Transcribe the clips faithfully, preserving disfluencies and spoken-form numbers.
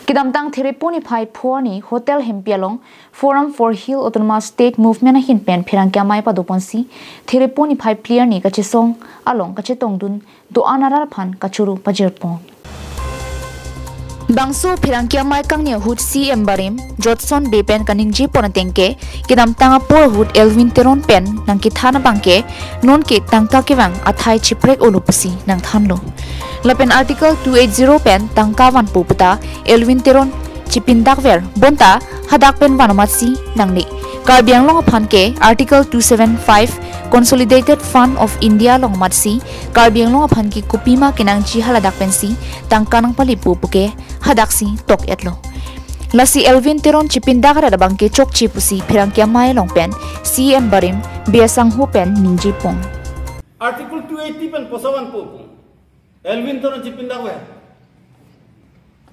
Kedamtang Therepo niphai pho arni Hotel Hempi along Forum for Hill Autonomous State Movement ahin pen pherangke amei padoponsi Therepo niphai phli arni kachesong along kachetongdun do-an arat aphan kachoro pajirpon. Bangso pherangke amei kangni ahut C E M barim Jotson Bey pen kaningjepon ateng ke, kedamtang apor ahut Elwin Teron pen nangkethan abang ke, non ke tangka kevang athai chiprek-olo pusi nangthanlo. Lapen Article two eight zero pen tangka vanpo puta Elwin Teron chepindakver, bonta hadak pen van amatsi nangne. Karbi Anglong aphan ke Article two seven five Consolidated Fund of India along amatsi Karbi Anglong aphan ke kopima kenangji, haladak pensi tangka nangpalepo pu ke hadaksi tok-etlo. Lasi Elwin Teron chepindak arat abang ke chokche pusi pherangke amei along pen C E M barim Bey asangho pen ningjepon. Article two eighty pen poisa vanpo pu. Elwin Teron chepindakver.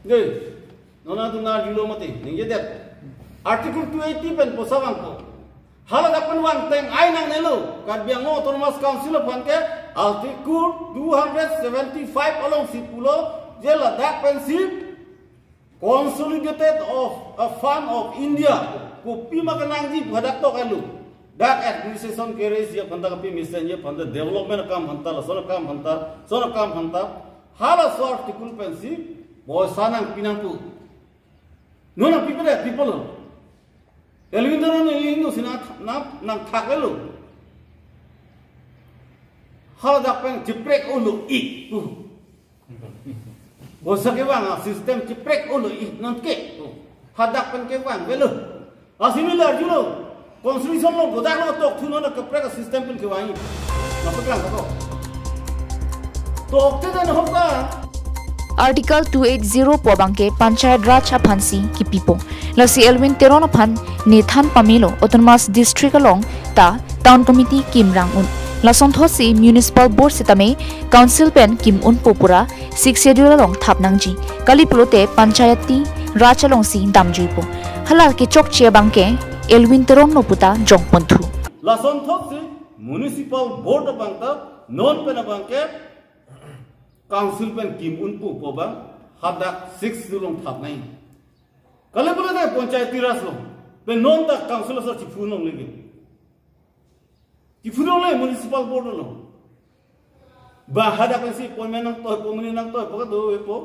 Dei, non atum nangjulo mati, ningjedet. Article two eighty pen poisa vanpo. Haladak pen vang teng ai nangnelo, Karbi Anglong Autonomous Council aphan ke Article two hundred seventy-five alongsi pulo, je ladak pensi Consolidated of a Fund of India, kopima kenangji pu hadak tok-etlo. Dak administration keresi aphanta, kapi mesen aphanta, development akam aphanta, lason akam aphanta, lason akam aphanta, halaso article pensi poisa nangpi nangpo. Non nangpipedet, people. Elwin Teron neli Hindu sina nang, nangthak-etlo. Haladak pen chiprek-olo ik pu. Poisa kevang asystem chiprek-olo ik non ke pu. Hadak pen kevangvelo. Lasi neli arjulo. Constitution along kodak lo tokthu, non kaprek asystem pen kevang. Nangpaklang kato. Tokte dan hokta. Article two eight zero pu abang ke Panchayat Raj aphansi kipipo. Lasi Elwin Teron aphan ne than pamelo, Autonomous District along ta Town Committee kim rang un. Lasonthotsi Municipal Board sitame Council pen kim unpo pura Sixth Schedule along thap nangji. Kali pulote Panchayati Raj alongsi damjuipo. Hala kechokche abang ke Elwin Teron lo puta jongponthu. Lasonthotsi Municipal Board abang ta non pen abang ke Council pen kim unpo pu abang hadak Sixth Schedule along thap nang. Kali pulote Panchayati Raj lo. Pen non ta Council asor chiphu longle ke. Chiphu longle Municipal Board lo. Ba hadak pensi appointment nangtoi, appointment nangtoi, paka do-etpo.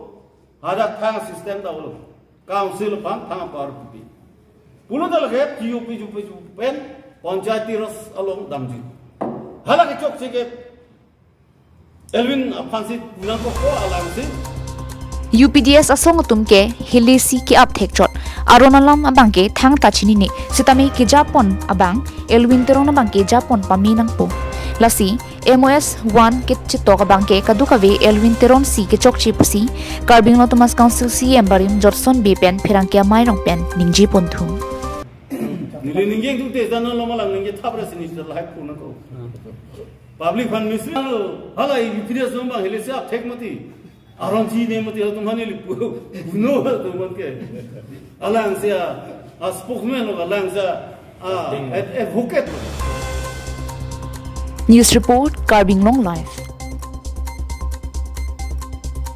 Hadak thang system ta-etlo. Council aphan thang power pipe. Pulo ta lake T U P, T U P, T U P pen Panchayati Raj along damji. Hala kechokche ke Elwin aphansi nangkokpo alangsi. U P D S asong atum ke hilisi ke-ap thekchot. Aron alam abang ke thangta chinine. Sitame kejapon abang Elwin Teron abang ke japon pame nangpo. Lasi M O S one kechetok abang ke kadokave Elwin Teron si kechokche pusi Karbi Anglong Autonomous Council C E M barim Jotson Bey pen pherangke amei along pen ningjeponthu. Neli ningje tu tes dan lo malang ningje thap ra sini lahai puna ko. Public aphan mislead lo, hala U P D S abang hilisi ap thek mati. Aron chinine mati, atum aphan neli pu-, puno atum aphan ke. Alangsi a, a spokesman lo, alangsi a, a, ad-, advocate lo. News report, Karbi Anglong Live.